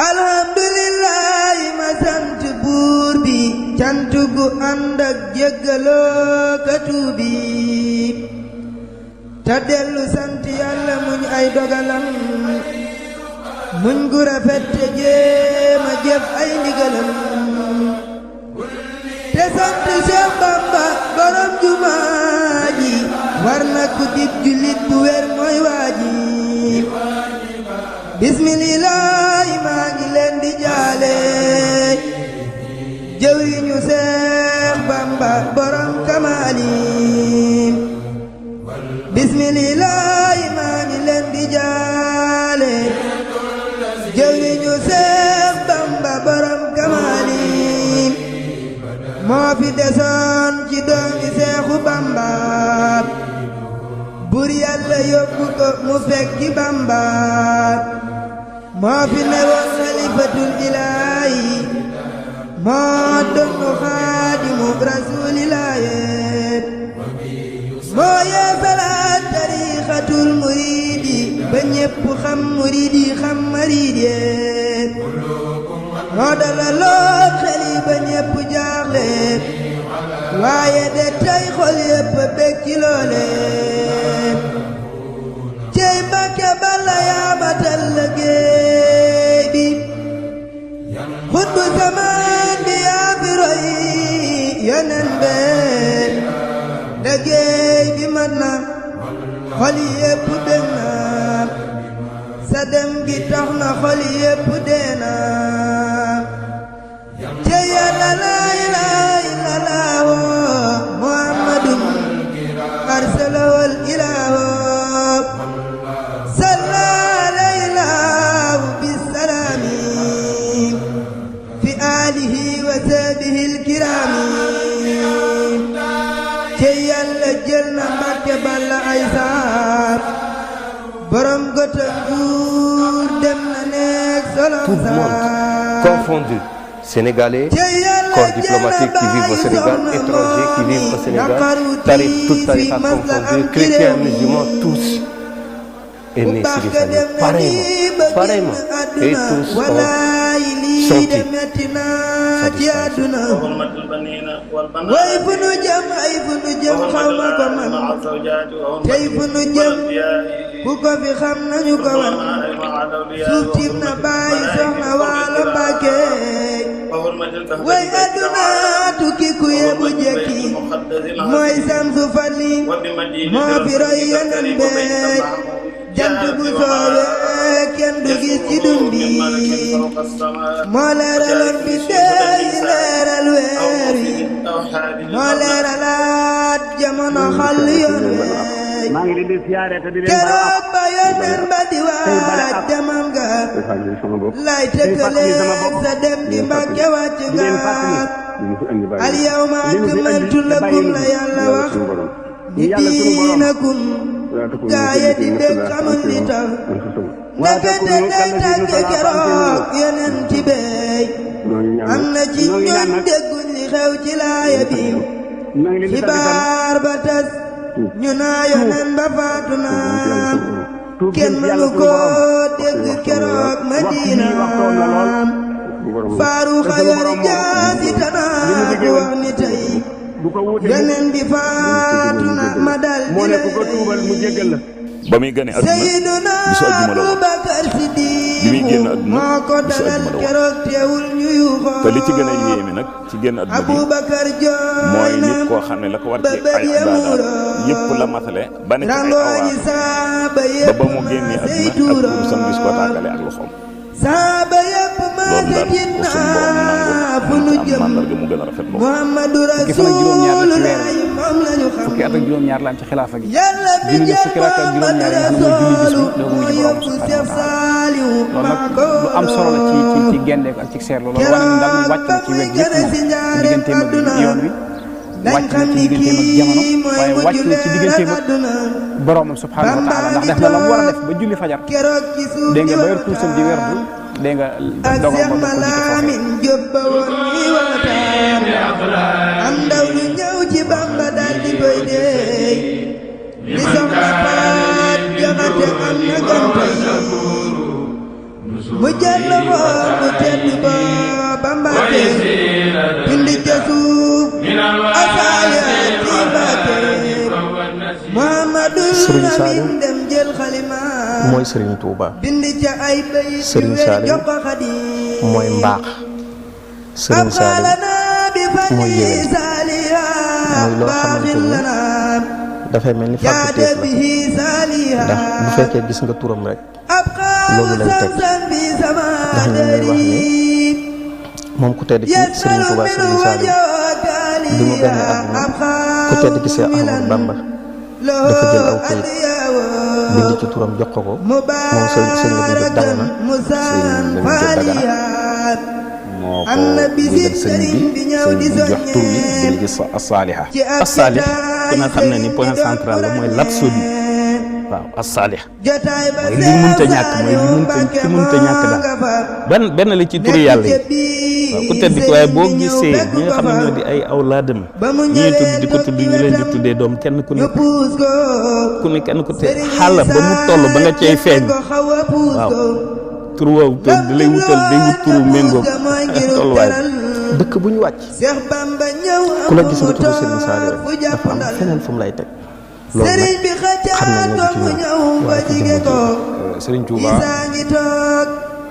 alhamdulillahi ma sant buur bi cant gu ànd ak jéggaloo ka tuubi te dellu sant yàlla muñ ay dogalam muñ gu rafet te jéema jëf ay ndigalam te sant Seex Bamba borom jumaa ji war na ku dib jullit bu wér mooy waaji bismillaahi maa ngi leen di jaale jëwriñu Seex Bamba borom kamaali bismillaahi maa ngi leen di jaale jëwriñu Seex Bamba borom kamaali moo fi desoon ci doomi Seexu Bamba bur yàlla yóbbu ko mu fekki Bamba moo fi newoon xalifatul ilaahi moo doon xaadimu rasuulillaahi moo yeesalaat tariixatul muriidi ba ñépp xam muriidi xam mariidi moo dalaloon xeli ba ñépp jaaxle waaye de tey xol yépp bég ci loole cey Mbàkke Balla yaa matal liggéey bi xutbu zamaan bi yaa fi roy yonen be liggéey bi mat na xol yépp bég na sa dem gi tax na xol yépp dee na cey Yàlla laa ilaaha illallaah muhammadun arsalahul ilaahu sahbihil kiraami ci Yàlla jël na Mbàkke Balla ay saar borom gota nguur dem na nekk solom tout le monde confondu, sénégalais, corps diplomatique qui vivent au Sénégal, étrangers qui vivent au Sénégal, tarifs, toutes tarifs confondus, chrétiens, musulmans, tous est né sur les familles, pareillement, et tous ont senti ci àdduna way fu nu jëm ay fu nu jëm xaw ma ko man tey fu nu jëm ku ko fi xam nañu ko wan suuf tiim na bàyyi soxna Waalo Mbàkke way àdduna tukki ku yebu jekki mooy Samsu Fali moo fi roy yonen bee jant bu soobee kenn du gis ci dun bi moo leeraloon bi dee leeral weer wi moo leeralaat jamono xal yoon weey keroog ba yoneen ba di waaj demam nga lay tëkkaleeg sa dem di Mbàkke wàcc nga al yawma akmaltu lakum la Yàlla wax ni diinakum gaaye di bég xamul li tax ndekete day tàgge keroog yeneen ci beey am na ci ñoom dégguñ li xew ci laaya bi xibaar ba tas ñu naa yeneen ba faatu na kenn mënu ko dégg keroog Madina faaru xayar jaasi tanaa ku wax ni tey yeneen bi faatu na ma dal di lay ba muy gane àdduna bisu àjjuma la woon bi muy génn àdduna bisu àjjuma la woon te li ci gën a yéeme nag ci génn àdduna bi mooy nit koo xam ne la ko war ci ay ibaadaat yëpp la matale ba nekk ay awaar ba ba mu génnee àdduna ak kurusam gis ko tàggale ak loxoom loolu daal ko suñu borom nangu am mandarga mu gën a rafet loolu. fukki at ak juróom-ñaar la am ci xilaafa gi julli na fukki at ak juróom-ñaar yi nga xam ne mooy julli bis bi doo ko wuyu borom subhanahu wa taala loolu nag lu am solo la ci gendeeku ak ci seerlu loolu wane na daal mu wàcc na ci wet yëpp moom ci digganteem ak yoon wi wàcc na ci digganteem ak jamono waaye wàcc na ci digganteem ak boroomam subhaanahu wa taala ndax def na la mu war a def ba julli fajar dégg nga ba yor kursam di werdu dégg nga dogal ba ko am ndaw lu ñëw ci Bamba daal di koy dee di soxna Faat Jaxate am na gantay mu jël loxo bu tedd ba Bamba ke bindi ca suuf asayaati baake Muhammadul Amin dem jël xalima mooy Serigne Touba. bindi ca ay bay Serigne Saliou jox ko Xaadim mooy mbaax. Serigne Saliou mooy yéwén mooy loo xamante ni dafay mel ni fàgguteef la ndax bu fekkee gis nga turam rek loolu lay teg ndax ñu ngi wax ni moom ku tedd ki Serigne Touba Serigne Saliou bi mu gane àdduna ku tedd ki Cheikh Ahmadou Bamba dafa jël aw kayit bind ci turam jox ko moom sëñ Lamine Diop Dagana moo ko bindal sëñ bi jox tur bi bind ci as-Saliha. as-Salih ku ne xam ne ni point central la mooy l'absolu waaw as-Salih mooy li mënta ñàkk mooy li mënta ñàkk daal benn la ci turu yàlla yi waaw ku tedd ki waaye boo gisee ñi nga xam ne ñoo di ay awlaadam ñii tudd di ko tudd ñu leen di tuddee doom kenn ku ne kenn ku te xàlla ba mu toll ba nga cay feeñ waaw tur woowu te di lay wutal day wut turu méngoog tolluwaay dëkk bu ñu wàcc ku la gis nga tudd Serigne Saliou rek dafa am feneen fu mu lay teg loolu nag xam nañ ne du ci ñoom waaye ci jëmm ji Serigne Touba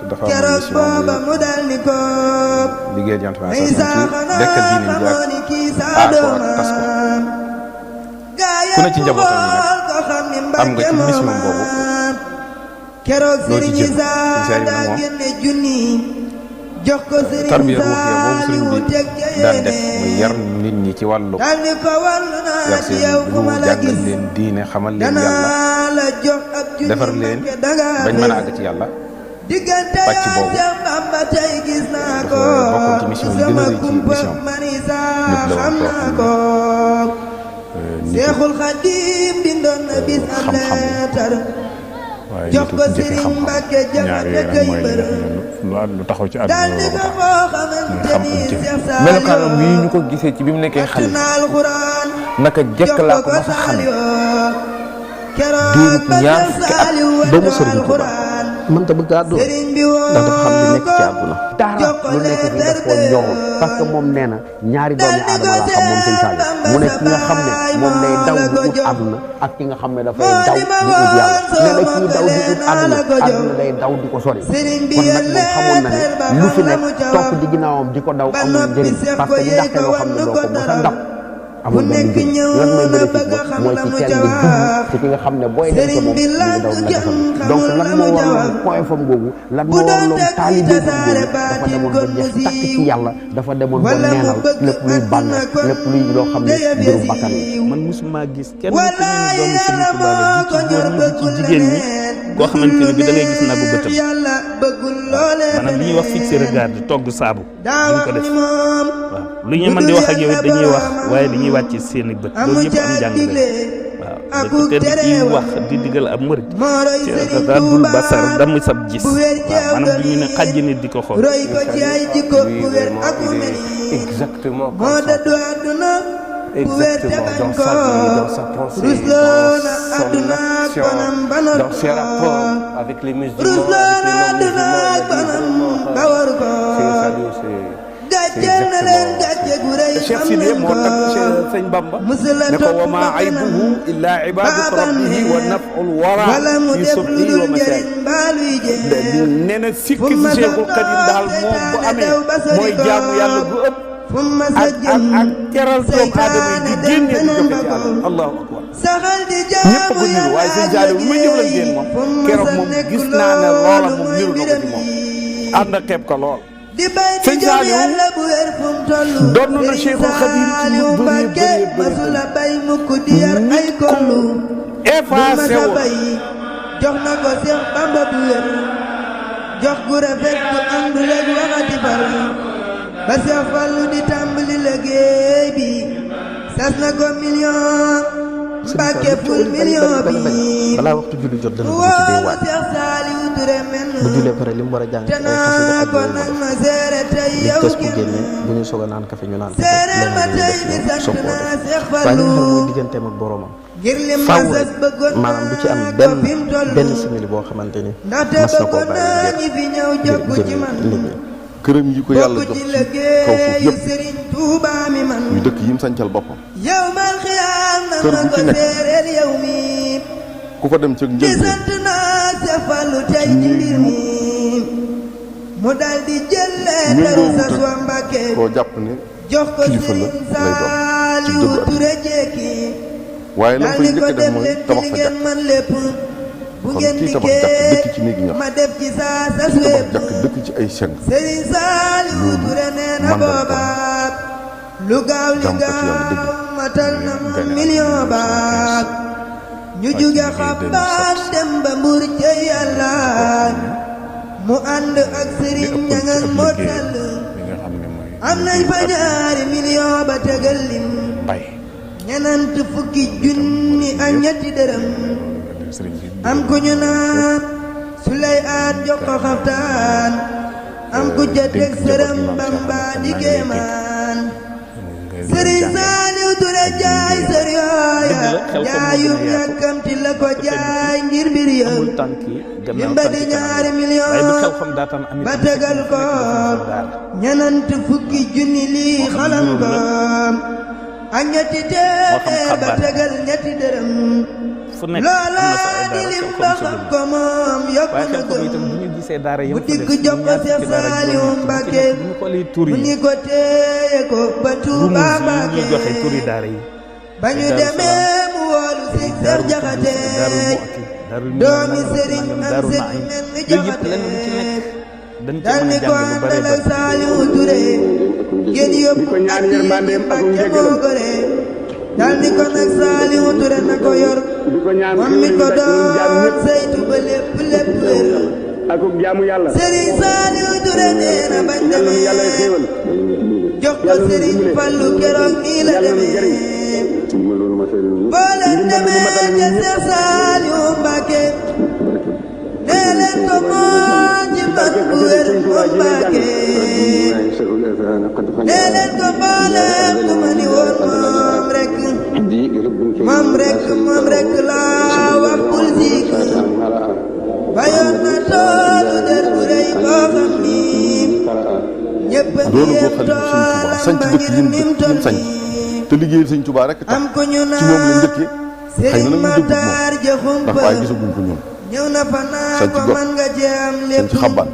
dafa am mission bi liggéey jant bi ci dekkal diine ji ak aar ko ak tas ko ku ne ci njabootam yi nag am nga ci mission boobu loo ci jël tarbiya ruuxiya boobu sëriñ bi daan def muy yar nit ñi ci wàllu yar seen ruu jàngal leen diine xamal leen yàlla defar leen bañ mën a àgg ci yàlla pàcc boobu dafa bokkoon ci mission yi gën a rëy ci mission nit la woon koo xam ne xam-xam waaye nit ku jëfe xam-xam ñaar yooyu nag mooy lu taxaw ci àdduna loolu ko tax muy xam ak jëfe melokaanam bii ñu ko gisee ci bi mu nekkee xale naka jekk laa ko mas a xame diirub ñaar fukki at doomu Serigne Touba mënta bëgg àdduna ndax dafa xam li nekk ci àdduna dara lu nekk fi daf koo ñoxul parce que moom nee na ñaari doomi aadama la xam moom sëñ Saliou mu ne ki nga xam ne moom day daw di ut àdduna ak ki nga xam ne dafay daw di ut yàlla nee na kii daw di ut àdduna day daw di ko sori kon nag moom xamoon na ne lu fi nekk topp di ginnaawam di ko daw amul njëriñ parce que di dàqee loo xam ne doo ko mos a ndab amul benn njëriñ lan mooy bénéfice ba mooy ci kenn nga dugg ci ki nga xam ne booy dem ca moom ñu ngi daw la defal donc lan moo waraloon point fam boobu lan moo waraloon taalibe boobu dafa demoon ba jeex takk ci yàlla dafa demoon ba neenal lépp luy bànn lépp luy loo xam ne mbirum bakkan la. man mosuma gis kenn ku ñu doomu Serigne Touba la di ci góor ñi di ci jigéen ñi koo xamante ne bi da ngay gis nagu bëtam maanaam li ñuy wax fixé regard di togg saabu duñ ko def waaw lu ñuy mën di wax ak yow it dañuy wax waaye dañuy wàcc seeni bët loolu yëpp am njàng la waaw te di wax di digal ab murid ci raddul basar damm sab gis waaw maanaam du ñu ne xàjj nit di ko xool exactement dans sa vie, dans sa pensée, dans son action, dans ses rapports avec les musulmans, avec les non-musulmans. C'est exactement. Cheikh Sidiye moo tag sëñ Bamba ne ko wa maa aybuhu illa ibadatu rabbihi wa naf'ul wara fi subhi wa masaa'i nee na sikki si Cheikhul Khadim daal moom bu amee mooy jaamu yàlla gu ëpp ak teral doomu aadama yi di génne di joxe ci àll allahu akbar ñëpp ko niru waaye sëñ Saliou bu ma jëflanteel moom keroog moom gis naa ne loola moom niru na ko ci moom ànd ak xeeb ko lool sëñ Saliou doon na Cheikhul Khadim ci lu bëri nit ko effacé wu jox na ko Cheikh Bamba bu wér jox gu rafet bu ànd ak waxati bar ba Seex Fallu di tàmbali liggéey bi sas na ko million Mbàkke ful million bi balaa waxtu julli jot dana dugg ci biir waaj bu jullee pare li mu war a jàng ci ay xasida ak yooyu mu def li tës bu génnee bu ñu soog a naan kafe ñu naan kafe leneen ñu def ñu soog koo def waaye li nga xam mooy digganteem ak boroomam faaw rek maanaam du ci am benn simili boo xamante ni mas na koo bàyyi ngir nit ñi. këram yi ko yàlla jox ci kaw suuf yëpp muy dëkk yi mu sancal boppam kër gu ci nekk ku fa dem ca njëlbeen méngoowut koo jàpp ne kilifa la lay doon ci dëggu ak waaye la fay njëkk a def mooy tabax fa jàkk kon kii tabax jàkk dëkk ci néegi ñax kii tabax jàkk dëkk ci ay seng loolu màndarga lu gaaw li jàmkat gaaw yàlla dëgg matal na ma million baat ñu jóge xabaan dem ba mbur ca yàlla mu ànd ak sëriñ ñangal motal am nañ fa ñaari million ba tegal lim ñenant fukki junni ak ñetti dërëm am ku ñu naan su lay aat jox ko xaftaan am ku ca teg sërëm Bamba di kéemaan Sëriñ Saaliw Ture jaay sër yooya jaayum yàkkamti la ko jaay ngir mbir yow dimbali ñaari million ba tegal ko ñenant fukki junni lii xolam ko ak ñetti téeméer ba tegal ñetti dërëm loola di lim ba xam ko moom yokk na gëm bu dikk jox ko Seex Saaliw Mbàkke mu ni ko téye ko ba Tuuba Mbàkke ba ñu demee mu woolu si Seex Jaxate doomi sëriñ am sët men ni Jaxate dal ni ko àndal ak Saaliw Ture ngeen yóbbu ak yi Mbàkke moo gore dal ni ko nag Saaliw Ture na ko yor moom mi ko doon saytu ba lépp wér akub jaamu yàlla Sëriñ Saaliw Ture nee na bañ demee jox ko Sëriñ Fallu keroog nii la demee boo leen demee ca Seex Saaliw Mbàkke nee leen ko moo ci mag bu wér moom Mbàkke nee leen ko mbooleem ku ma ni woon moom rek laa wax bul siik bayoon na toolu der bu rëy boo xam ni ñëpp a ngi yem toolam ba ngir nim toll te liggéeyal Sëñ Tuubaa rek tax am ko ñu ci moom la njëkkee xëy na Sëriñ nag ñu dëggut Maxtaar moom Jaxumpa ndax waaye gisaguñ ko ñoom ñëw na fa naa sañ ci ko gox man nga cee am sañ lépp ci xabbaan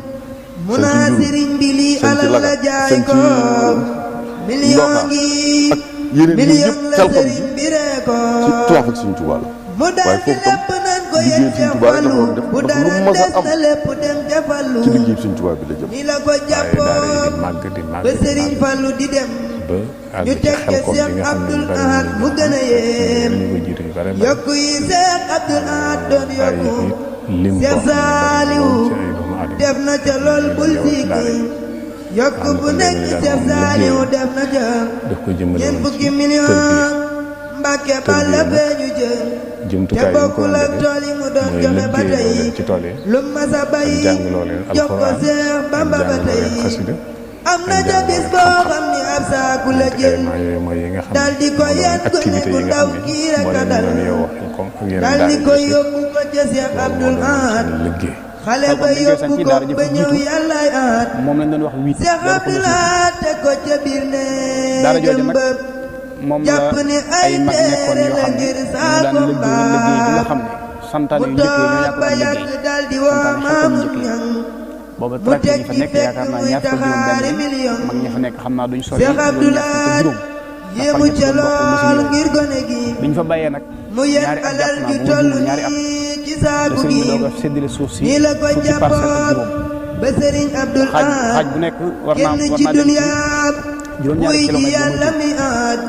mu naa sëriñ bi lii sañ ci alal laga la jaay sañ ko ci million ngi ak yeneen yi million yëpp la xel xam sëriñ bi ree ko ci tuwaaf ak Sëñ Tuubaa la mu waaye daal di foofu tam lépp nañ ko liggéey yéen Sëñ ca Tuubaa rek Fallu dafa bu def dara lu mas a des am na lépp dem ca Fallu ci liggéey Sëñ Tuubaa bi la jëm ni la ko jàppoon ba sëriñ Fallu di dem ñu teg ca Seex Abdul Ahad mu gën a yéem yokku yi Seex Abdul Ahad doon yokku Seex Saaliw def na ca lool bul siiki yokku bu nekk Seex Saaliw def na ca ñeent fukki million Mbàkke balla bee ñu jël te bokkul ak tool yi mu doon joxe ba tey lu mas a bay jox ko Seex Bamba ba tey am na ca bis boo xam ni ab saaku la jël dal di ko yet gone gu ndaw kii rek a dal dal di ko yóbbu ko ca Seex Abdul Ahad xale ba yóbbu ko ba ñëw yàllaay aat moom lañ doon wax 8 Seex Abdul Ahad te ko ca biir ne jëmbëb moom la jàpp ni ay ay mag nekkoon teere yoo la xam ne ngir ñu saako daan liggéey bi nga xam ne santaan mu yu njëkk yi ñu toog ba yàgg yàgg dal di woo maamam ñang booba mu tracteur yi fa tekki nekk fekk yaakaar naa muy ñaar fukk juróom taxaari benn million mag ña fa nekk xam naa duñ sori Seex Abdul Ahad yéemu ca lool ngir gone gi biñ fa bàyyee nag mu yet ñaari at alal jàpp ju naa toll bu ñaari at nii ci la saaku sëriñ gi bi doog a séddale suuf si nii la ko fukki parcelle ak jàppoon juróom ba sëriñ Abdul xaaj Ahad bu nekk war naa kenn war ci naa dem ci duniyaa juróom-ñaari muy ji kilomètre yàlla mi aat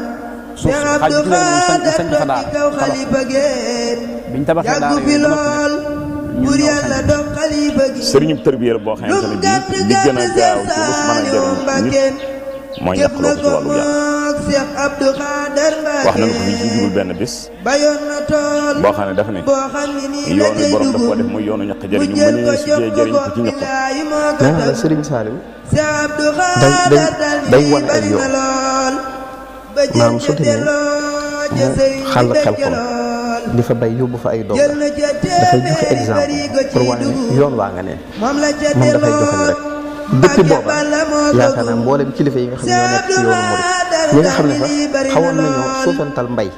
suuf Seex si xaaj Abdul bu nekk moom Ahad sañ fa daal toog ci kaw xalifa géet biñ tabaxee yàggu daara fi yooyu ba lool noppi bur yàlla doog xalifa gi sëriñu tërbiya boo xamante ne bii li gën a gaaw ci lu mën a jëriñ nit mooy ñàkk loo ko ci wàllu yàlla wax nañu ko fi ci jugul benn bis boo xam ne dafa ne yoon wi borom daf ko def muy yoonu ñaq jëriñu mënee su cee jëriñ ko ci ñaq. nee naa la Serigne Saliou day wane ay yoon maanaam su demee mu xàll xel ko di fa bay yóbbu fa ay doom dafay joxe exemple pour wane ne yoon waa nga ne moom dafay joxe ni rek depuis booba yaakaar naa mboolem kilifa yi nga xam ñoo nekk ci yoonu murid ñi nga xam ne sax xawoon nañoo suufantal mbay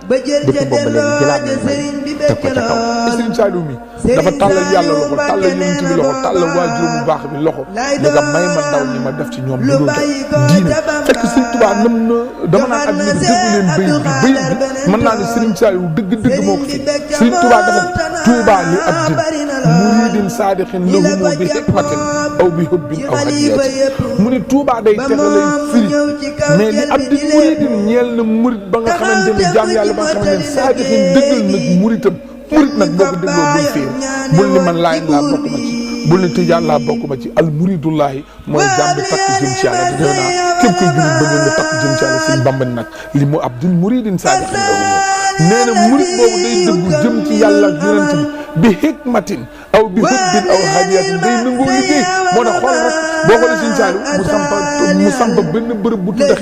depuis booba léegi jëlaat nañ mbay teg ko ca kaw. Serigne Saliou mi dafa tàllal yàlla loxo tàllal yonent bi loxo tàllal waajur bu baax bi loxo ne nga may ma ndaw ñi ma def ci ñoom lu dul diine fekk Serigne Touba nam na dama naan ak ni déggu leen bayit bi mën naa ne Serigne Saliou dëgg-dëgg moo ko fi Serigne Touba dafa Touba li abdin muridin saadiqin lahumu bi hikmatin aw bi hubbin aw hadiyati mu ne Touba day texe lay firi mais li abdin muridin ñeel na murid ba nga xamante ne jaam yàlla ba nga xamante ne saadiqin dëggal nag muritam murid nag boo ko dégloo bul fiir bul ni man laayin laa bokk ma ci bul ni tijaan laa bokk ma ci al muridullahi mooy jaam bi takk jëm ci yàlla di defe naa képp koy jullit bëgg nga takk jëm ci yàlla Sëñ Bamba nag li mu abdin muridin saadiqin nee na murid boobu day dëggu jëm ci yàlla ak yonent bi hikmatin aw bi hubbin aw hadiyatin day nangoo liggéey moo tax xool rek boo xoolee Sëñ Saliou mu samp benn bërëb bu tudda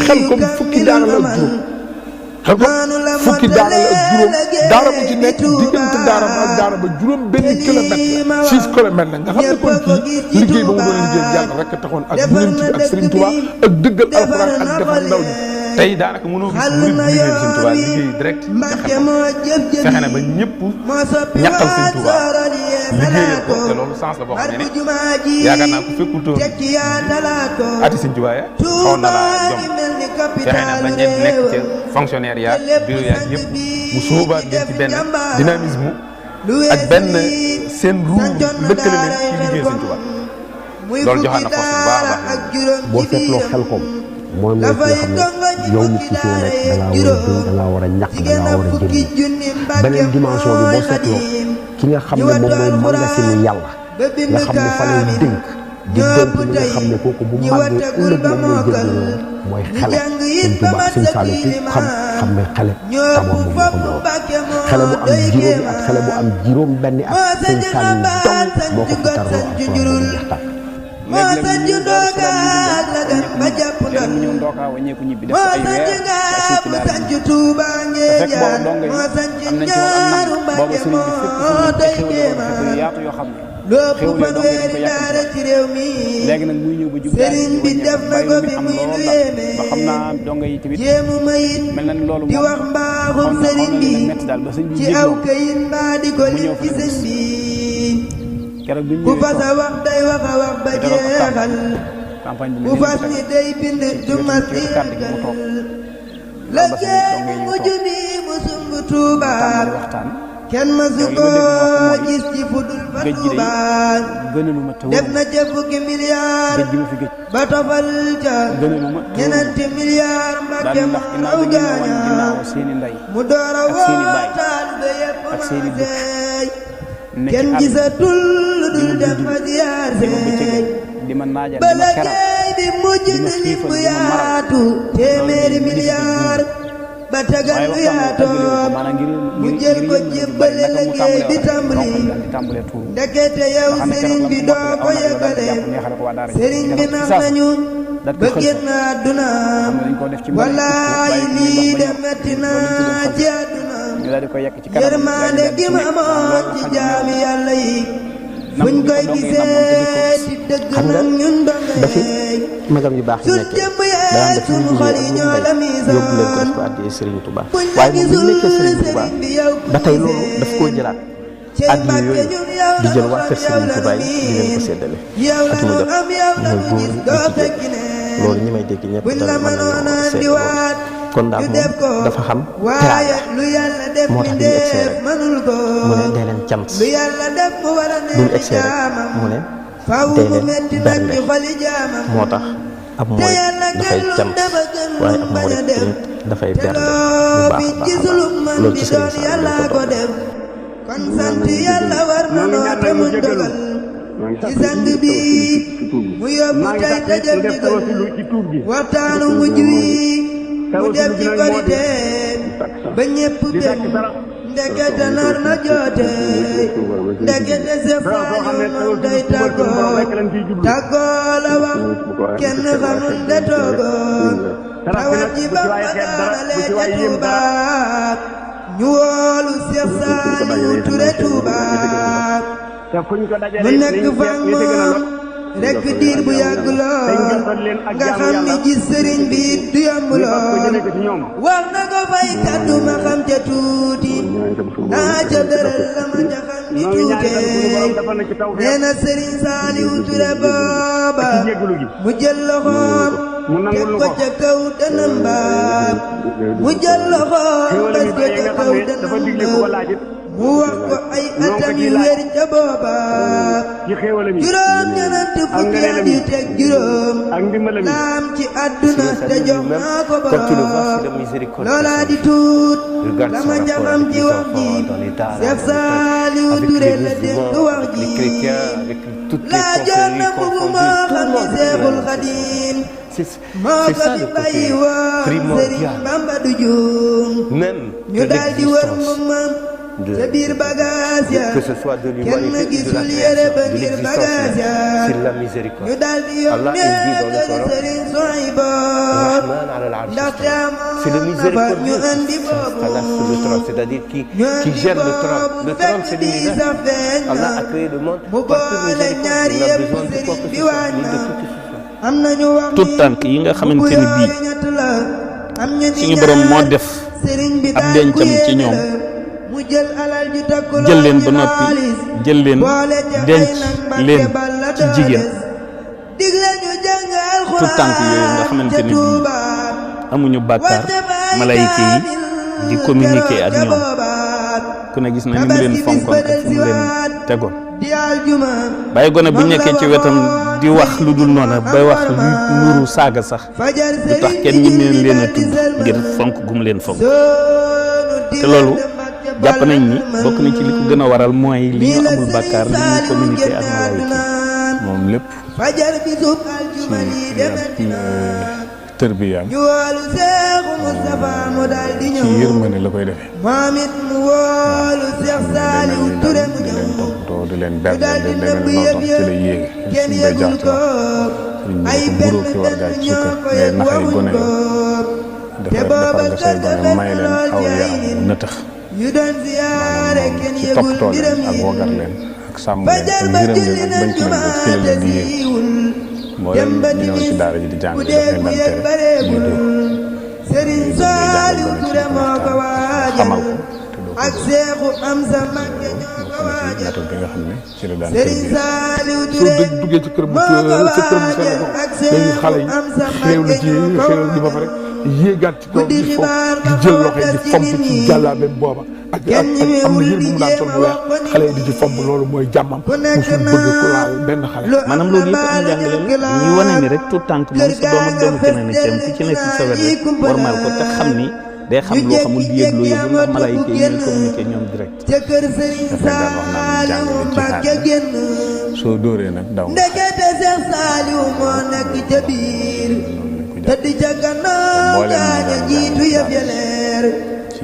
xel kom fukki daara la ak juróom xam nga fukki daara la ak juróom daara bu ci nekk diggante daara ba ak daara ba juróom benn kilomètre la 6 kilomètres la nga xam ne kon kii liggéey ba mu doon liggéey yàlla rek a taxoon ak yonent bi ak Serigne Touba ak dëggal alxuraan ak defar ndaw ñi tey daanaka mënoo gis murid bu liggéey Serigne Touba liggéey direct ca xel fexe na ba ñëpp ñaqal Serigne Touba liggéeyal ko te loolu sens la boo xam ne yaakaar naa ku fekkutoon ati Serigne Touba ya xawoon na laa jom fexe na ba ñeent nekk ca fonctionnaire yaag bureau yaag yëpp mu sóobaat leen ci benn dynamisme ak benn seen ruu lëkkale leen ci liggéey Serigne Touba loolu joxaat na force bu baax a baax boo seetloo xel kom mooy mooy ki nga xam ne yow nit ki fi nekk da ngaa war a ñàkk da ngaa war a jëriñ beneen dimension bi boo seetloo ki nga xam ne moom mooy magasinu yàlla nga xam ne fa lay dénk di dénk li nga xam ne kooku bu màggee ëllëg moom mooy jëriñoo mooy xale Sëñ Tuubaa Sëñ Saliou ku xam ne xale tamoon moom moo ko ñëwoon xale bu am juróomi at xale bu am juróom benni at Sëñ Saliou dong moo ko fi tarloo ak soo am jeex tàkk léeg-léeg ñu door salaam ñu ñëw ndookaa waññeeku ñibbi def ay weer ci daara ji te fekk booba donga yi am nañ ci moom am nam booba sëriñ bi fépp fu ñu xéwale woon yu yaatu yoo xam ne xéwale donga yi dañ ko yàq léegi nag muy ñëw ba jub daal di wàññeeku bàyyi mi am lool ndax ba xam naa donga yi tamit mel na ni loolu moom xam na leen metti daal ba sëñ bi jégloo mu ñëw fa dem keroog bi ñu ñëwee campagne bi mu fas ni day bind du mas di kàddu gi mu toog la géej mu junni mu sumb Tuuba kenn ma su ko gis ci fudul fa Tuuba def na ca fukki milliard ba tofal ca ñenenti milliard Mbàkke mu raw gaaña mu door a wootaal ba yëpp ma seey kenn gisatul lu dul dem fa ziyaar seey ba liggéey bi mujj na li mu yaatu téeméeri milliard ba tegal lu yaatoo mu jël ko jébbale liggéey bi tàmbali ndekete yow sëriñ bi doo ko yëgale sëriñ bi nam nañu ba génn àdduna wallaahi lii de metti na ci àdduna yërmande gi ma amoon ci jaami yàlla yi buñ koy gisee di dëgg nag ñun dafi magam yu baax yi nekkee daan def ñu jigéen ak ñu mbay yóbbu leen ko def ko àddee Serigne Touba waaye moom bi ñu nekkee Serigne Touba ba tey loolu daf koo jëlaat addiya yooyu di jël waa kër Serigne Touba yi di leen ko séddale at mu jot mooy góor ñi jigéen loolu ñi may dégg ñëpp tamit mën nañoo seetlu kon daal moom dafa xam teraanga moo tax bi ñu egsee rek mu ne dee leen cant bi ñu egsee rek mu ne dee leen bernde moo tax ab mooy dafay cant waaye ab murit tamit dafay bernde bu baax a baax loolu ci Sëriñ Saliou lañ ko doon kon sant yàlla war na noo te mu dogal ci sang bi mu yóbbu tey te jëf ndigal waxtaanu mujj wi mu def ci korite ba ñépp bég ndekete nar na joote ndekete Seex Saaliw moom day tàggoo la wax kenn xamul de toogoo rawat ji ba daanale ca Tuuba ñu woolu Seex Saaliw Ture Tuuba mu nekk fa moom rekk diir bu yàgg lool nga xam ni gis sëriñ bi du yomb lool wax na ko fay kàddu ma xam ca tuuti naa ca dëral la ma ca xam ni tuute nee na sëriñ Saaliw Ture booba mu jël loxoom teg ko ca kaw dënam ba mu jël loxoom bas ko ca kaw dënam ba mu wax ko ay atam yu wér ca booba juróom ñenant fukki at yu teg juróom laam ci àdduna te jox naa ko borom loola di tuut la ma jaxam ci wax ji Seex Saaliw Ture la dégg wax ji laa joon na mbubu moo xam ni Seexul Xadiim moo ko fi bàyyi woon Sëriñ Bamba du juum ñu daal di wër moom ca biir bagage ya kenn gisul yére ba ngir bagage ya ñu daal di yónnee kër Sëriñ Suhaybu ndaxte amoon na fa ñu andi boobu c'est-à-dire qui andi gère le trône. Le trône, c'est l'univers. Allah a créé le monde par toute miséricorde. Il a besoin de quoi que ce soit, ni de tout ce soit. tout tànk yi nga xamante ni bii suñu borom moo def ab dencam ci ñoom jël leen ba noppi jël leen denc leen ci jigéen tout tànk yooyu nga xamante ni bii amuñu bàkkaar malayka yi di communiquer ak ñoom ku ne gis na ni mu leen fonkoon ak fu mu leen tegoon bàyyi gone bu nekkee ci wetam di wax lu dul noona bay wax lu nuru saaga sax du tax kenn ñi meen leen a tudd ngir fonk gum leen fonk te loolu jàpp nañ ni bokk na ci li ko gën a waral mooy li ñu amul bàkkaar li ñu communiqué ak malayka moom lépp ci tërbiyaam ci yërmande la koy defee di leen bergal di leen noonu ci lay yéege suñ bay jaxtu na suñ ko mburoo ki war gaa ci sukkar ngay naxay gone yi defar nga say gone may leen aw yaram nëtëx maanaam ci toppatoo leen ak wagar leen ak sàmm leen ak yërëm leen ak bañ ci mel ci la leen di yéeg mboolem ñu ñëw ci daara ji di jàng daf leen daan tere ñuy dóor Sëriñ Saaliw Ture moo ko waajal xamal ko ak Seexu Amsa Mbakke ñoo ko waajal méthode bi nga xam ne ci la daan Sëriñ Saaliw soo Ture duggee ci kër bu moo ko sa kër bu sell waajal ak ko léegi xale Seexu yi Amsa xéew la Mbakke ci ñoo ko xéew li ba pare yéegaat ci kaw di fomp di jël loxo yi di fomp ci jàllaabeem booba ak am na yër bu mu daan sol bu weex xale yi di ci fomp loolu mooy jàmmam musul bëgg ku laal benn xale maanaam loolu yëpp am jàngale la ñuy wane ni rek tout tànk moom sa doom ak doomu keneen ci am ku ci nekk sa wet rek warmal ko te xam ni day xam loo xamul di yëg loo yëgul ndax malaayika yi ñuy communiquer ñoom direct ca kër Sëriñ Saaliw Mbakke génn soo dóoree nag daw ndekete Seex Saaliw moo nekk ca biir tëdd ca gannaaw gaaña jiitu yëf ya leer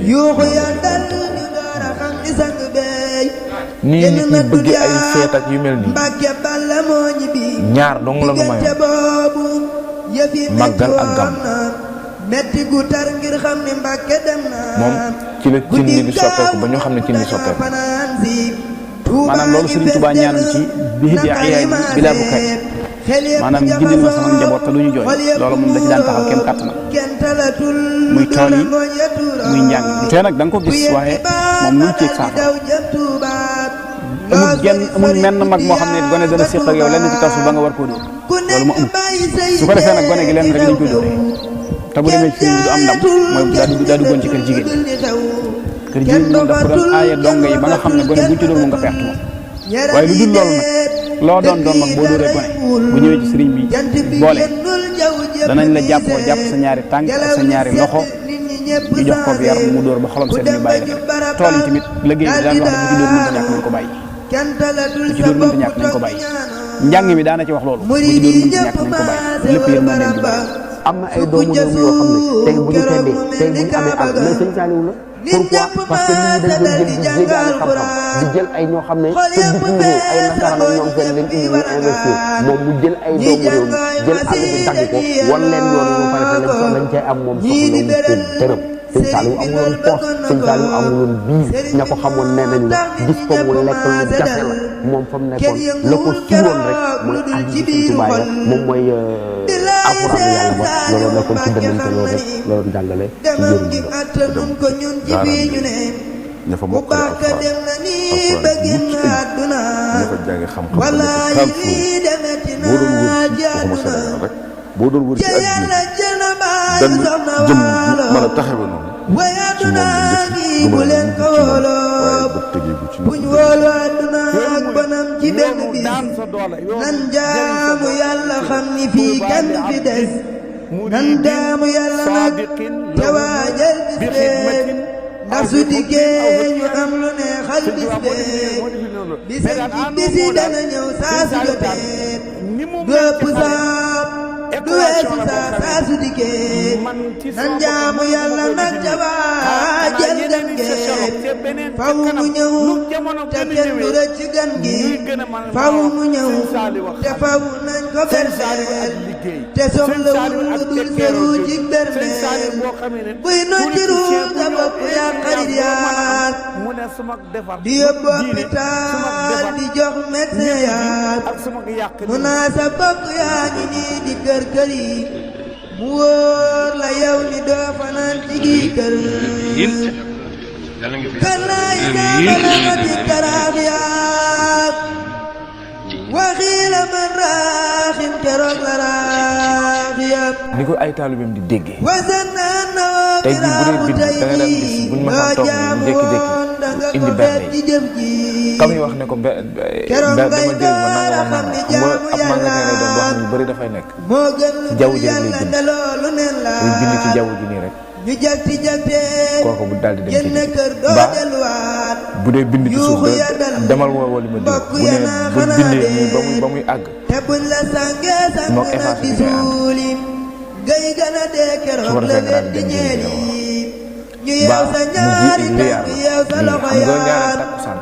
yuuxu ya dal ñu door a xam ni sang beey nii nit ñi bëgg ay feet ak yu mel nii Mbàkke Balla moo ñibbi ñaar dong la nu may diggante boobu yëf yi màggal ak gàmm metti gu tar ngir xam ni Mbàkke dem na moom ci la cin li di soppeeku ba ñu xam ne cin li soppeeku maanaam loolu Sëriñ Tuubaa ñaanoon ci bii di ayaay bilaa bu kay maanaam gindil ma sama njaboot te du ñu jooy loolu moom da ci daan taxaw kem kàttanam muy tool yi muy njàng mi tey nag da nga ko gis waaye moom lu mu ciy saafara amul menn mag moo xam ne gone dana séq ak yow lenn ci kaw suuf ba nga war koo dóor loolu mu amul su ko defee nag gone gi lenn rek lañ koy dóoree te bu demee ci sëriñ bi du am ndam mooy daa duggoon ci kër jigéen kër jigéen moom dafa doon aaye donga yi ba nga xam ne gone bu ci dóor moom nga perte moom waaye lu dul loolu nag loo doon mag boo dóoree gone bu ñëwee ci sëriñ bi boole danañ la jàpp sa ñaari tànk ak sa ñaari loxo ñu jox ko yar mu dóor ba xolam seen ñu bàyyi la tool yi tamit liggéey bi daan wax ne bu ci dóor mënta ñàkk nañ ko bàyyi bu ci dóor mënta ñàkk nañ ko bàyyi njàng mi daana ci wax loolu bu ci dóor mënta ñàkk nañ ko bàyyi lépp yéen mën leen di bàyyi am na ay doomu réew yoo xam ne tey bu ñu teddee tey bu ñu amee àll mais sëñ Saliou la pourquoi parce que nit ñi dañ doon jël di jéegaane xam-xam di jël ay ñoo xam ne te bitim réew ay nasaraan ak ñoom seen leen indi ñu investir moom mu jël ay doomu réew mi jël àll bi dagg ko wan leen yoon ñu pare lañ cay am moom soxla wu ko dërëm sëñ Saliou amuloon poos sëñ Saliou amuloon biir ña ko xamoon nee nañ la gis ko mu lekk lu jafe la moom fa mu nekkoon la ko suuloon rek mooy addi sëñ Tuubaa ya moom mooy alxuraan yàlla ba loolu nekkoon ci dënnam te loolu rek la doon jàngale ci njëriñ ña fa mokkale alxuraan mucc ayib ña fa jànge xam-xam boo doon wër ci àddina benn jëm mën a taxawe noonu ci moom la njëkk du mën a ci moom waaye ba tëjeegu ci buñ wóolu àdduna ak bonam ci benn bi nan jaamu yàlla xam ni fii kenn fi des nan jaamu yàlla nag te waajal bis leen ndax su dikkee ñu am lu ne xal bis leen bisam ci bisi dana ñëw saa su jotee du ëpp saab du weesu saa su dikkee nan jaamu yàlla nag te waajal gan gee faw mu ñëw te kenn du rëcc gan gi faw mu ñëw te faw nañ ko berndeel te soxlawul lu dul seru ci berndeel buy nocciru nga bokk yaa xarit yaat di yóbbu hôpital di jox médecin yaat mu naa sa bokk yaa ngi nii di kër kër yi mu wóor la yow ni doo fanaan ci gi kër kër naa yi jaaxala di taraax yaat waxiila man raaxin keroog la raax yaat ni ko ay taalibeem di déggee wasan naan na tey jii bu dee bind da nga daan gis buñ ma saa toog nii jékki-jékki indi benn yi kam yi wax ne ko dama jël ma nanga ma nanga xam nga ab magasin lay doon boo xam ne yu bëri dafay nekk ci jaww ji rek lay bind muy bind ci jaww ji nii rek kooku bu daal di dem ci mbaa bu dee bind ci suuf demal woo wala ma diw bu ne bu bindee nii ba muy àgg moog effacé bi ngay ànd su ko defee nga daal di dem jëli ba mu ji liyaar xam nga ñaareel takkusaan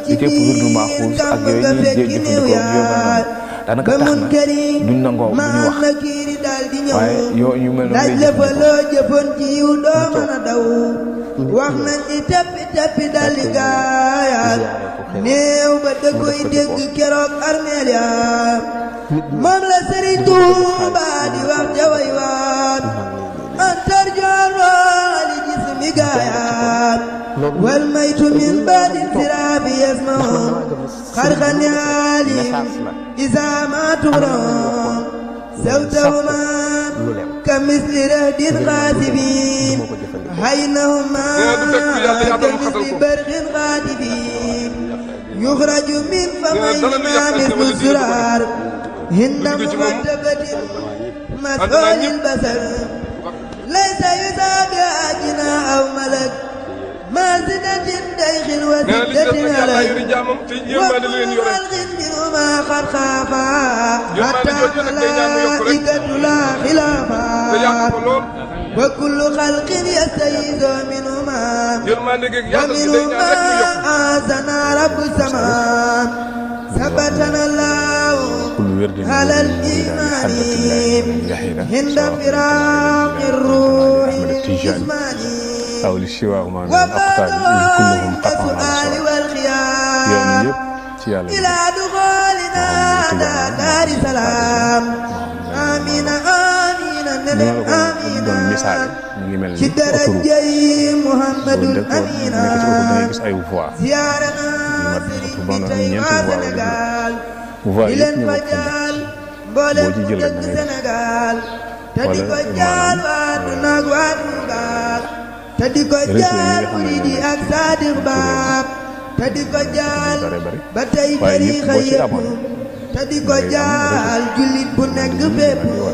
li képp wirdu Maxuus ak yooyu ñuy jëfandikoo yombal noonu daanaka tax na duñ nangoo bu ñu wax waaye yu mel noonu ngay jëfandikoo wax nañ ci tappi tappi daldi gaaya néew ba da koy dégg keroog armeel ya moom la Sëriñ Tuuba di wax jaway waat antar joorwaali jismi gaayaat wal maytu min baadi siraabi yasmaun xarxani aalim isaa ma turon sawtahuma ka misli rahdin xaasibin haynahuma ka misli barxin xaatibin yuxraju min famayhima mislu suraar hinda muqaddabatin مسؤول البصر ليس يسابع أجنا أو ملك ما زدت ديخ وزدت عليك وكل خلق منهما قد خافا حتى ملائكة لا خلافا وكل خلق يستيز منهما ومنهما آذنا رب السماء ثبتنا الله على الإيمان عند فراق الروح للجسمان أو للشواء ما من الأقطار إذ كلهم قطعا على السواء إلى دخولنا دار سلام آمين آمين آمين شدر جاي محمد أمين زيارنا سرين سنغال إلى الفجال بولم جد سنغال تدكو جال وادناك وادنغال تدكو جال مريدي أكساد باب تدكو جال بتاي تاريخ يبو تدكو جال جلد بنك بيبو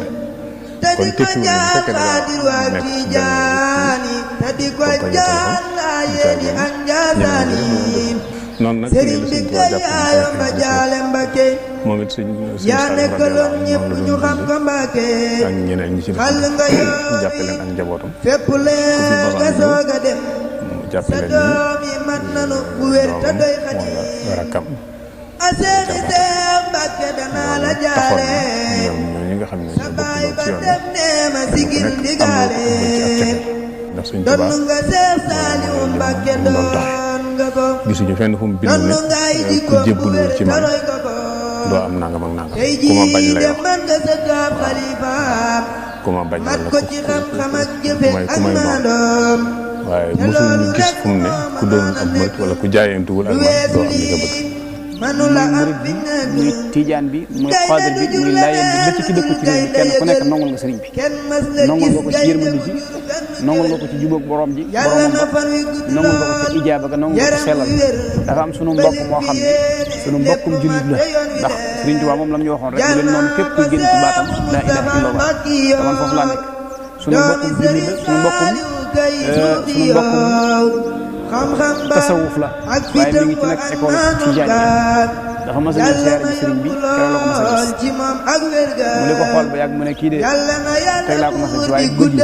تدكو جال قادر وفي جاني تدكو جال لا يدي أنجازاني noonu nag sëriñ bi nga yaayam ba jaale Mbàkke moom it suñ yaa nekkaloon ñëpp ñu xam ko Mbàkke ak ñeneen ñi ci def xal nga yoon jàppe leen ak njabootam fépp leen nga soog a dem jàppe sa leen doom yi mat nanu bu wér te doy xadi wala rakkam aseeni Seex Mbàkke danaa la jaale ñoom ñi nga xam ne sa baay ba dem nee ma sigil ndigaale ndax suñ doon Tuubaa nga Seex Saaliwu Mbàkke doon nga ko gisuñu fenn fu mu bind doon ne ngay ku jikko bu jébbalul wér ci te man roy ko ko doo am nangam ak nangam tey ku ma bañ jii lay de wax man nga sa gaab xalifaam ku ma bañ mat la ko ci xam-xam ak jëfe may ak ku may noonu maandoom waaye mosul ñu gis fu mu ne ku doon ab murit wala ku jaayantuwul ak man doo am li nga bëgg manula am bi muy tijaan bi muy xaadir bi muy laayeen bi ba ci ki dëkku ci réew mi kenn ku nekk nongul nga sëriñ bi kenn mas la nongul gis nga ko ci yërmande ji nongul nga ko ci jubóog borom ji boromam ba nongul nga ko ci ijaaba ga nongul nga ko sellal dafa am sunu mbokk moo xam ne sunu mbokkum jullit la ndax sëriñ Tuubaa moom la mu ñu waxoon rek bu leen noonu képp kuy génn ci baatam laa ilaaha illallah te man foofu laa nekk sunu mbokkum jullit la sunu mbokkum tasawuf la waaye mi ngi ci nag école tijaan dafa mas a ñëw siyaare ji sëriñ bi keroog la ko mas a gis mu ne ko xool ba yàgg mu ne kii de tey laa ko mas a gis waaye guddi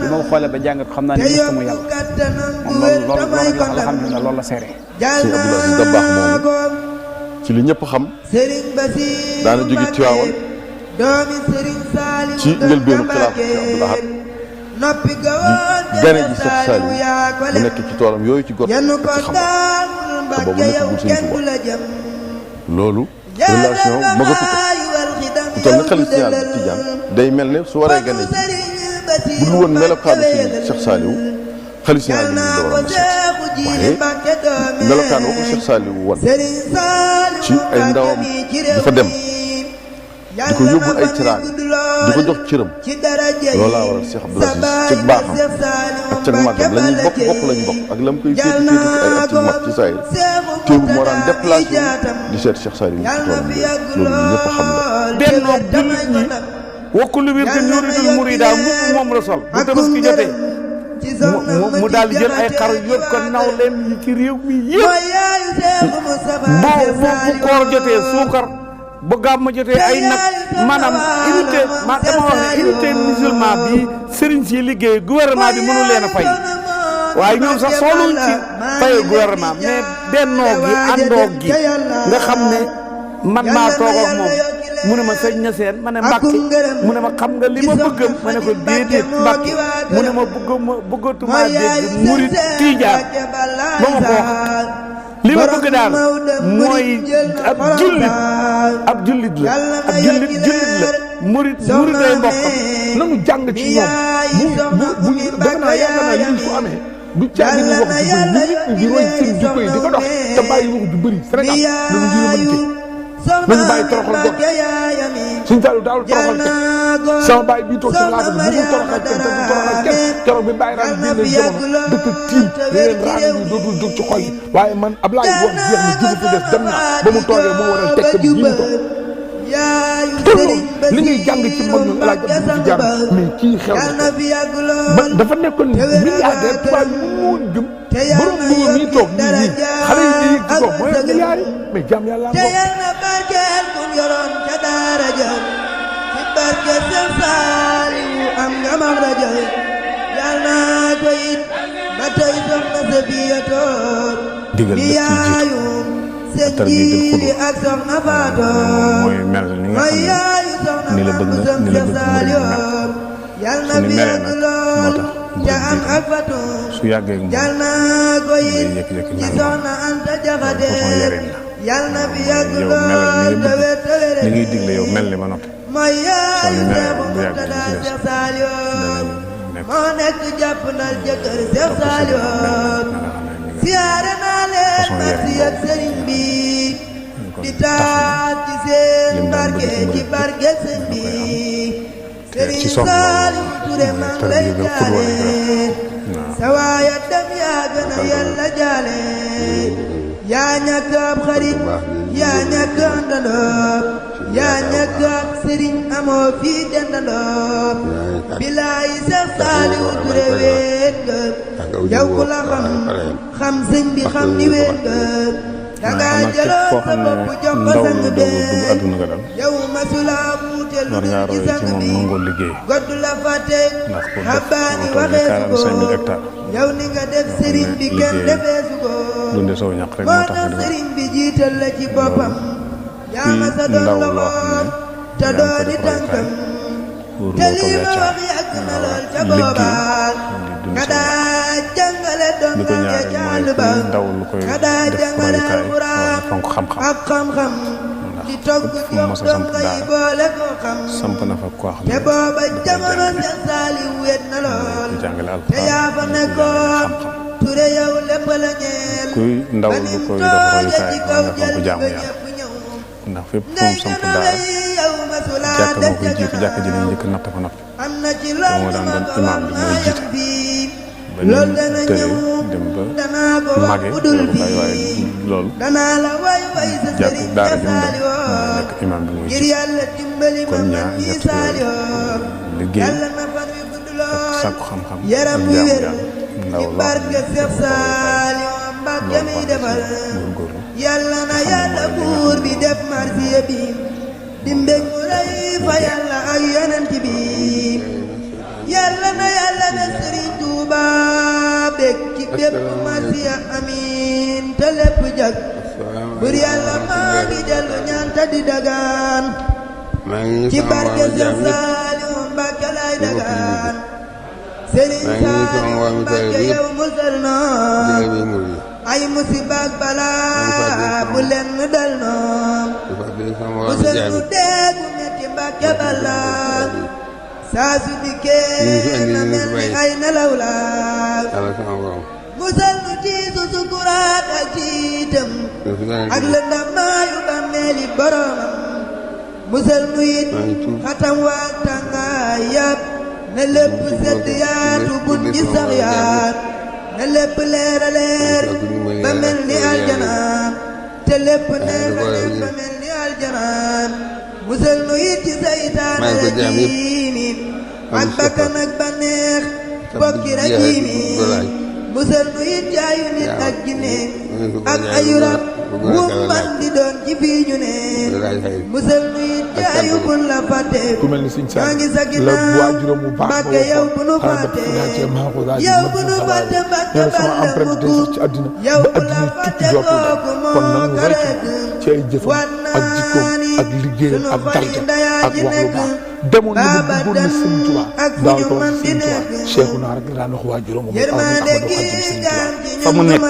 bi ma ko xoolee ba jàng ko xam naa ne mosut mu yàlla moom loolu alhamdulilah loolu la seere. Sëriñ Abdoul Aziz Dabakh moomu ci li ñëpp xam daana jóge Tiwaawan ci njëlbeenu xilaaf ci Abdoul Ahad di gane ji Seex Saaliw mu nekk ci toolam yooyu ci got ak ci xam te boobu nekkagul Sëriñ Tuubaa loolu relation magatu ko ku toll na xalifa général bi Tijaan day mel ne su waree gane ji bu dul woon melokaanu si Seex Saaliw xalifa général bi la war a seet waaye melokaan wa ko Seex Saaliw wan ci ay ndawam dafa dem di ko yóbbul ay tiraanga di ko jox cëram loolaa waral Cheikh Abdoul Aziz cëg baaxam ak cëg màggam la ñuy bokk lañ bokk ak la mu koy féeti ci ay at ci mag ci saa yi teewul moo daan déplacé di seet Cheikh Saaliw ci toolam loolu ñëpp xam la. bennoo jullit ñi wakku lu wir gën yuridul murida mbubb moom la sol bu tabaski jotee mu daal di jël ay xar yóbbu ko naw leen yi ci réew mi yëpp bu koor jotee suukar bu gàmmu jotee ay nag maanaam unité dama wax ne unité musulman bi sëriñ si liggéey gouvernement bi mënu leen a fay waaye ñoom sax sooluñ ci faye gouvernement mais bennoo gi àndoo gi nga xam ne man maa toog ak moom mu ne ma sëñ na seen ma ne Mbàkke mu ne ma xam nga li ma bëgg ma ne ko déedéet Mbàkke mu ne ma bëggatuma dégg murit tiijaan ba ma ko wax li ma bëgg daal mooy ab jullit la murit ay mbokkam nanu jàng ci ñoom bu danga naa yaakaar naa lii su amee du caagi ni wax ju bëri nit ñi di roy seen jikko yi di ko dox te bàyyi wax ju bëri Sénégal nanu yërëmante nañu bàyyi toroxal gor suñu taalu daawul toroxal kenn sama bàyyi bii toog si laata bi bëggul toroxal kenn te du toroxal kenn keroog bi bàyyi raan bii leen jamono dëkk tiim leen raan yi dootul jóg ci xol yi waaye man Ablaye wax jeex ni jubu fi des dem na ba mu toogee moo waral tekk bi bii mu toog te loolu li ngay jàng ci mag ñu laaj ab ci jaar mais kii xew na ba dafa nekkoon milliardaire tubaab yi mu gëm borom bu mi toog nii xale yi di yëg ci kaw mooy milliards yi mais jaam yàlla ngoo barke Seex Saaliw am nga mag rajo yàlla naa ko it ba tey soxna Safiyatoor digal di yaayum sëñ Jiili ak soxna Faatoor mooy mel ni nga xam ne ni la bëgg nga ni la bëgg murid mel yàlla na fi yàgg lool ca am ak Faatoor su yàggee moom yàlla naa ko it ci soxna Anta Jaxate yàlla na fi yàgg lool te wér te wér li ngay digle yow mel ni ba noppi mooy yaayu Seexu Murtada Seex Saaliw moo nekk jàpp ndal jëkkër Seex Saaliw siyaare naa leen marsi ak sëriñ bi di taat ci seen barke ci barke sëriñ bi sëriñ Saaliw Ture man lay jaale sa waaya dem yaa gën a yàlla jaale yaa ñàkk ab xarit yaa ñàkk àndandoo yaa ñàkk ab sëriñ amoo fii dendandoo bilaay Seex Saaliw Ture weet nga yow ku la xam sëñ bi xam ni weet nga xam naa képp koo xam ne ndaw lu doog a dugg àdduna nga dal war ngaa roy ci moom nangoo liggéey ndax pour def lu toll ni 45 000 hectares yoo xam ne liggéey dunde soo ñaq rek moo tax nga defar kuy ndaw loo xam ne yaa ngi ko def royukaay pour loo toll yaa caa liggéey di dunde soo ñaq li ko ñaareel mooy kuy ndaw lu koy def royukaay wala fonk xam-xam ndax fépp fu mu mos a samp daara samp na fa koo xam ne dafay jàngale alxuraan xam-xam kuy ndaw lu koy def royukaay war nga fonk jaamu yàlla ndax fépp fu mu samp daara jàkka moo koy jiitu jàkka ji nañ njëkk natt fa noppi te moo daan doon imaam bi mooy jiite ba ñu tëree dem ba màggee loolu bàyyi waaye loolu jàpp daara ji mu dem moo nekk imam bi mooy jiite kon ñaar ñett yooyu liggéey ak sàkku xam-xam ak jaamu yàlla ndaw loo xam ne góorgóorlu yàlla na yàlla buur bi def marsiya bi di mbég mu rëy fa yàlla ak yonent bi yàlla na yàlla na Sëriñ Tuuba bég ci bépp marsiya amiin te lépp jag bur yàlla maa ngi dellu ñaan te di dagaan ci barke Seex Saaliw Mbàkke lay dagaan Sëriñ Saaliw Mbàkke yow musal noo ay musiba ak balaa bu leen dal noom musal nu déggu metti Mbàkke balaa saa su dikkee na mel ni ay nelaw laa musal nu tiisu sukuraat ak tiitam ak lëndamaayu bàmmeeli boromam musal nu it xatam waak tàngaay yàpp na lépp sedd yaatu bun gi sax yaat na lépp leer a leer ba mel ni aljana te lépp neex a neex ba mel ni aljana musal nu it ci saytaane rajiimi ak bakkan ak baneex bokki rajiimi musal nu it ci ayu nit ak jinne ak ayu rab wu man di doon ci fii ñu ne musal nu it ci ayu bun la fàtte ku mel ni Sëñ maa ngi sa la waajuram bu baax Mbàkke yow bu nu fàtte yow bu nu fàtte Mbàkke balla mu guub yow bu la fàtte kooku moo ko rek ci ay jëfam ak jikkoom ak liggéeyam ak darja ak wax lu baax demoon na ba bëggoon na Sëñ Tuubaa daaw ko wax Sëñ Tuubaa Cheikhouna rek daan wax waajuram moom fa mu nekk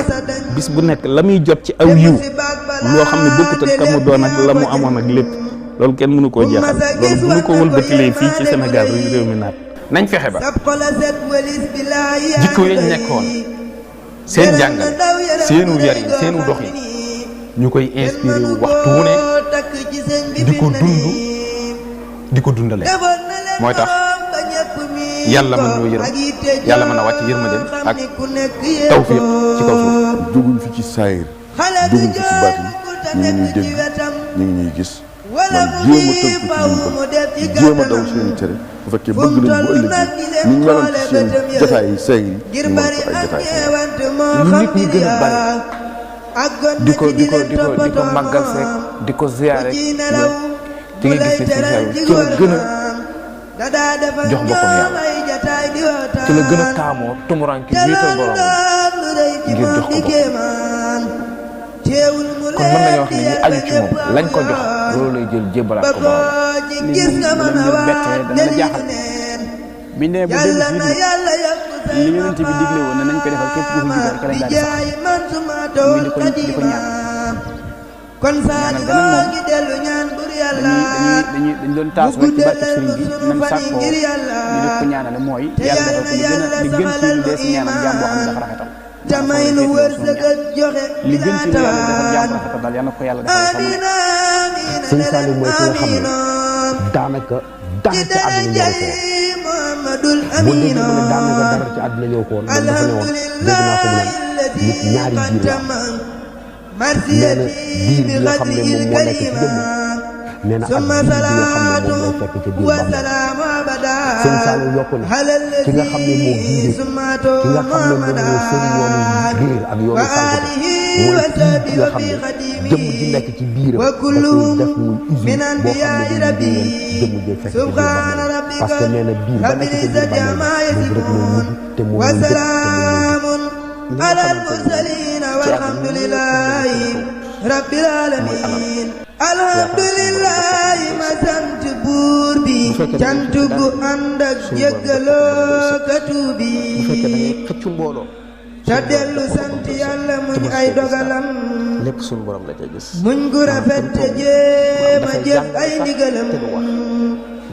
bis bu nekk la muy jot ci aw yiw loo xam ne bokkut ak ka mu doon ak la mu amoon ak lépp loolu kenn mënu koo jeexal loolu bu ñu ko wëlbatilee fii ci Sénégal réew mi naat nañ fexe ba jikko yañ nekkoon seen jàngal seenu yarin seenu doxin ñu koy inspiré wu waxtu wu ne di ko dund di ko dundale mooy tax yàlla mën ñoo yërëm yàlla mën a wàcc yërmandeem ak tawfiq ci kaw suuf. jóguñ fi ci saayir jóguñ fi ci baatin ñu ngi ñuy dégg ñu ngi ñuy gis man jéem a tënku ci liñ bëgg jéem a daw seen i cere bu fekkee bëgg nañ bu ëllëgee ñu meloon ci seen jotaay yi saayir yi ñu mën ko ay jotaay lu nit ñi gën a bari di ko màggal seek di ko ziyaare di nga gis ne ci la gën a jox boppam yàlla ci la gën a taamoo tumuranke wéetal borom ngir jox ko boppam kon mën nañoo wax ne ñi aju ci moom lañ ko jox loolu lay jël jébbalaat ko borom lii moom dana bettee dana la jaaxal biñ demee ba dellu si li yonent bi digle woon ne nañ ko defal képp ku fi juddoo rek lañ daal di sax muy di ko ñaan ñaanal ga nag moom dañuy doon taasu rek ci barke sëriñ bi nam sàkkoo ñu def ko ñaanale mooy yàlla defal ko li gën ci lu dee si ñaanal jaam boo xam ne dafa rafetal li gën ci lu yàlla defal jaam bu rafetal daal yal na ko yàlla defal fa mu nekk. Sëñ Saliou mooy ki nga xam ne daanaka dara ci àdduna ñëw ko woon boo déggee ma ne daanaka dara ci àdduna ñëw ko woon moom dafa ne woon dégg naa ko mu naan nit ñaari biir la nee na biir bi nga xam ne moom moo nekk ci jëmm nee na ak biir bi nga xam ne moom lay fekk ci biir bàmmeel sëñ Saliou yokku ne ki nga xam ne moo gindi ki nga xam ne moo sëñ yoonu réer ak yoonu sànkute mooy kii nga xam ne jëmm ji nekk ci biiram da koy def muy usine boo xam ne dañuy jëmm ji fekk ci biir bàmmeel parce que nee na biir ba nekk ci biir bàmmeel moom rek moo mujj te moo mujj te moo mujj على المرسلين والحمد لله رب العالمين الحمد لله ما sant buur bi cant gu ànd ak jéggaloo ka tuubi xëccu mbooloo te dellu sant yàlla muñ ay dogalam lépp suñu borom la ca gis muñ gu rafet te jéem a jëf ay ndigalam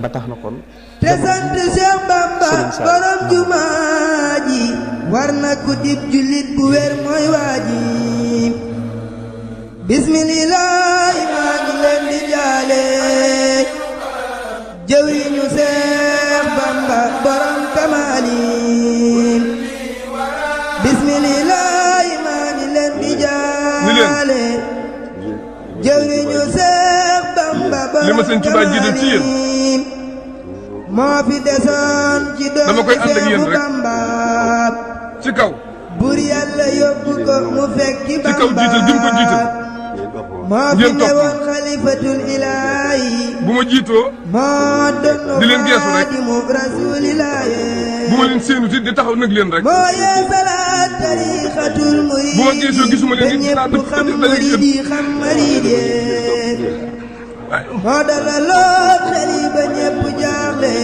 ba tax na kon te sant Cheikh Bamba borom jumaa ji war na ku dib jullit bu wér mooy waa ji bismillah maa ngi leen di jaale jëwriñu Cheikh Bamba borom kamaali bismillah maa ngi leen di jaale jëwriñu Cheikh Bamba borom kamaali moo fi desoon ci doomu Seexu Bamba ci kaw bur yàlla yóbbu ko mu fekki Bamba ci kaw jiital gi mu ko jiital moo fi newoon xalifatul ilaahi bu ma jiitoo moo doon di leen geesu rek xaadimu rasuulillaahi bu ma leen séenu di taxaw nag leen rek moo yee salaat tariixatul muriid bu ma geesoo gisuma leen it ñépp xam muriid yi xam mariid yi moo dalaloon xel yi ba ñépp jaaxle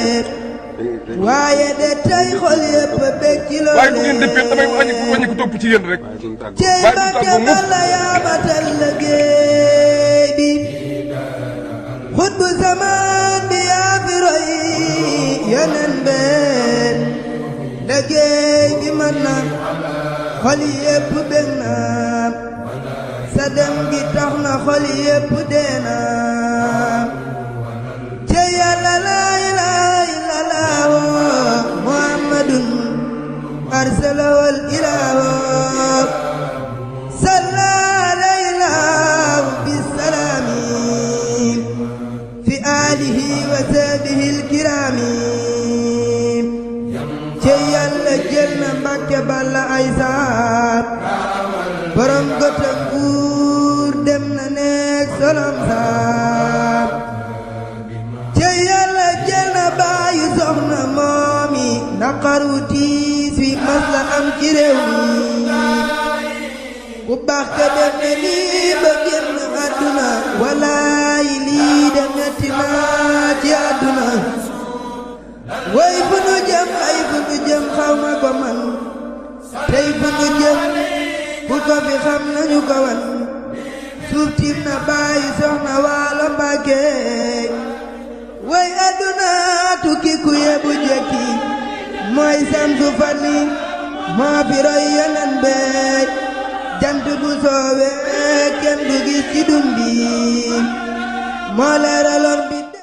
waaye de tey xol yépp bég ci loole waaye bu ngeen dëppee damay wàññi ko topp ci yéen rek cey Mbàkke Balla yaa matal liggéey bi xutbu zaman bi yaa fi roy yonen bee liggéey bi mën na xol yépp bég na sa dem gi tax na xol yépp dee na ci yàlla laa ilaaha illallaah muhammadun arsalahul ilaahu salla alayhi bisalaami fi aalihi wa sahbihil kiraami ci yàlla jël na Mbàkke Balla ay saat borom gota nguur dem na nekk solom saat ci yàlla jël na baayu soxna moomi naqaru tiis wi mas la am ci réew mi ku baax ka dem ne lii ba génn àdduna walaay lii de metti na ci àdduna way fu nu jëm ay fu nu jëm xaw ma ko man tey fu nu jëm bu ko fi xam nañu ko wan suuf tiim na bàyyi soxna Waalo Mbàkke way àdduna tukki ku yebu jekki mooy samsu fanni moo fi roy yeneen bee jant bu soowee kenn du gis ci dun bi moo leeraloon bi